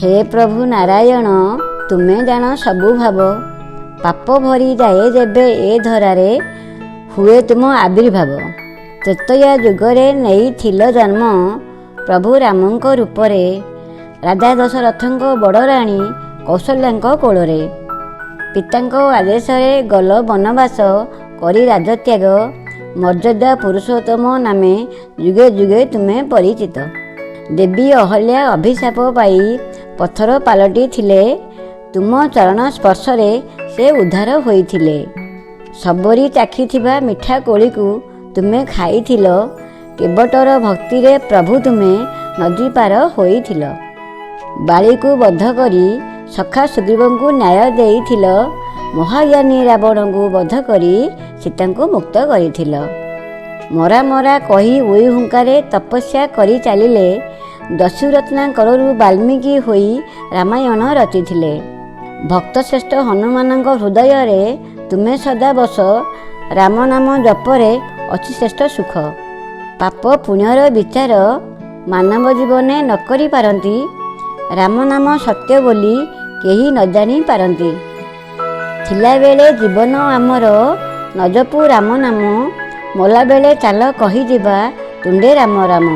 ହେ ପ୍ରଭୁ ନାରାୟଣ, ତୁମେ ଜାଣ ସବୁ ଭାବ। ପାପ ଭରି ଯାଏ ଯେବେ ଏ ଧରାରେ, ହୁଏ ତୁମ ଆବିର୍ଭାବ। ତ୍ରେତୟା ଯୁଗରେ ନେଇଥିଲ ଜନ୍ମ ପ୍ରଭୁ ରାମଙ୍କ ରୂପରେ, ରାଜା ଦଶରଥଙ୍କ ବଡ଼ ରାଣୀ କୌଶଲ୍ୟାଙ୍କ କୋଳରେ। ପିତାଙ୍କ ଆଦେଶରେ ଗଲ ବନବାସ କରି ରାଜତ୍ୟାଗ, ମର୍ଯ୍ୟାଦା ପୁରୁଷୋତ୍ତମ ନାମେ ଯୁଗେ ଯୁଗେ ତୁମେ ପରିଚିତ। ଦେବୀ ଅହଲ୍ୟା ଅଭିଶାପ ପାଇ ପଥର ପାଲଟିଥିଲେ, ତୁମ ଚରଣ ସ୍ପର୍ଶରେ ସେ ଉଦ୍ଧାର ହୋଇଥିଲେ। ଶବରୀ ଚାଖିଥିବା ମିଠା କୋଳିକୁ ତୁମେ ଖାଇଥିଲ, କେବଟର ଭକ୍ତିରେ ପ୍ରଭୁ ତୁମେ ନଦୀ ପାର ହୋଇଥିଲ। ବାଳିକୁ ବଧ କରି ସଖା ସୁଗ୍ରୀବଙ୍କୁ ନ୍ୟାୟ ଦେଇଥିଲ, ମହାଜ୍ଞାନୀ ରାବଣଙ୍କୁ ବଧ କରି ସୀତାଙ୍କୁ ମୁକ୍ତ କରିଥିଲ। ମରା ମରା କହି ଉଇ ହୁଙ୍କାରେ ତପସ୍ୟା କରି ଚାଲିଲେ, ଦସ୍ୟୁ ରତ୍ନାକରରୁ ବାଲ୍ମୀକି ହୋଇ ରାମାୟଣ ରଚିଥିଲେ। ଭକ୍ତଶ୍ରେଷ୍ଠ ହନୁମାନଙ୍କ ହୃଦୟରେ ତୁମେ ସଦା ବସ, ରାମ ନାମ ଜପରେ ଅଛି ଶ୍ରେଷ୍ଠ ସୁଖ। ପାପ ପୁଣ୍ୟର ବିଚାର ମାନବ ଜୀବନେ ନ କରିପାରନ୍ତି, ରାମ ନାମ ସତ୍ୟ ବୋଲି କେହି ନ ଜାଣି ପାରନ୍ତି। ଥିଲାବେଳେ ଜୀବନ ଆମର ନ ଜପୁ ରାମ ନାମ, ମଲାବେଳେ ଚାଲ କହିଯିବା ତୁଣ୍ଡେ ରାମ ରାମ।